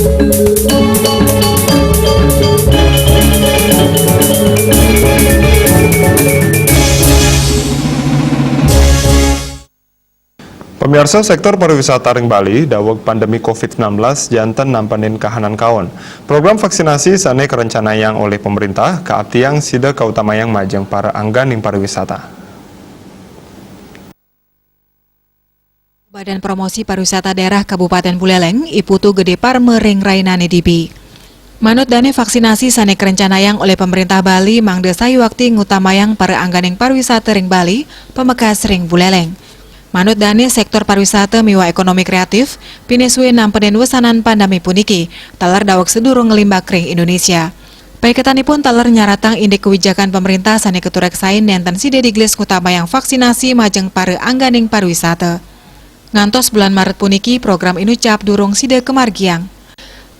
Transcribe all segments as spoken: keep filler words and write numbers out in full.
Pemirsa, sektor pariwisata ring Bali daweg pandemi covid sembilan belas janten nampenin kahanan kaon. Program vaksinasi sane karencanayang olih pemerintah kaaptiang sida kautamayang majeng para angganing pariwisata. Badan Promosi Pariwisata Daerah Kabupaten Buleleng, I Putu Gede Parme ring rainane dibi. Manut dane, vaksinasi sane karencanayang olih pemerintah Bali mangda sayuakti ngutamayang para angganing pariwisata ring Bali, pamekas ring Buleleng. Manut dane, sektor pariwisata miwah ekonomi kreatif pinih suwe nampenin wesanan pandemi puniki, taler daweg sedurung nglimbak ring Indonesia. Paiketanipun taler nyaratang indik kewijakan pemerintah sane katureksain nenten sida digelis ngutamayang vaksinasi majeng para angganing pariwisata. Ngantos bulan Maret puniki, program Inucap durung sida kamargiang.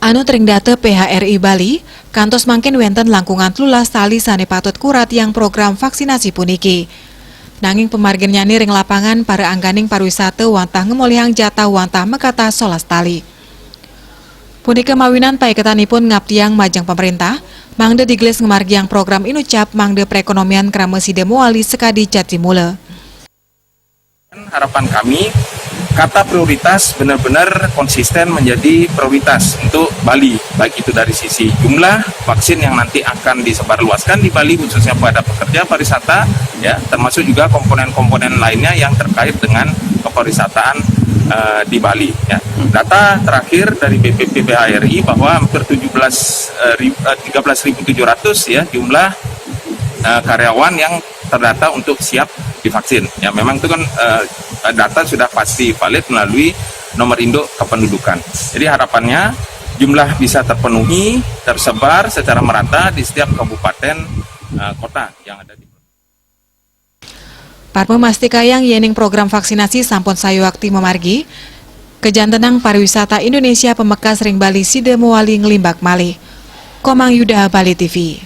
Anut ring data P H R I Bali, kantos mangkin wenten langkungan telulas tali sane patut kuratiang program vaksinasi puniki. Nanging pamarginnyane ring lapangan, para angganing pariwisata wantah ngemolihang jatah wantah makatah solas tali. Punika mawinan paiketanipun ngaptiang majeng pemerintah, mangda digelis ngamargiang program Inucap mangda perekonomian krama sida mawali sakadi jati mula. Harapan kami, kata prioritas benar-benar konsisten menjadi prioritas untuk Bali, baik itu dari sisi jumlah vaksin yang nanti akan disebarluaskan di Bali, khususnya pada pekerja pariwisata, ya, termasuk juga komponen-komponen lainnya yang terkait dengan kepariwisataan eh, di Bali. Ya. Data terakhir dari B P P P H R I bahwa hampir tujuh belas, eh, ri- eh, tiga belas ribu tujuh ratus, ya, jumlah eh, karyawan yang terdata untuk siap divaksin. Ya, memang itu kan eh, data sudah pasti valid melalui nomor induk kependudukan. Jadi, harapannya jumlah bisa terpenuhi, tersebar secara merata di setiap kabupaten eh, kota yang ada di Parme mastikayang yening program vaksinasi sampun sayuakti mamargi, kajantenang pariwisata Indonesia pamekas ring Bali sida mawali nglimbak malih. Komang Yuda, Bali T V.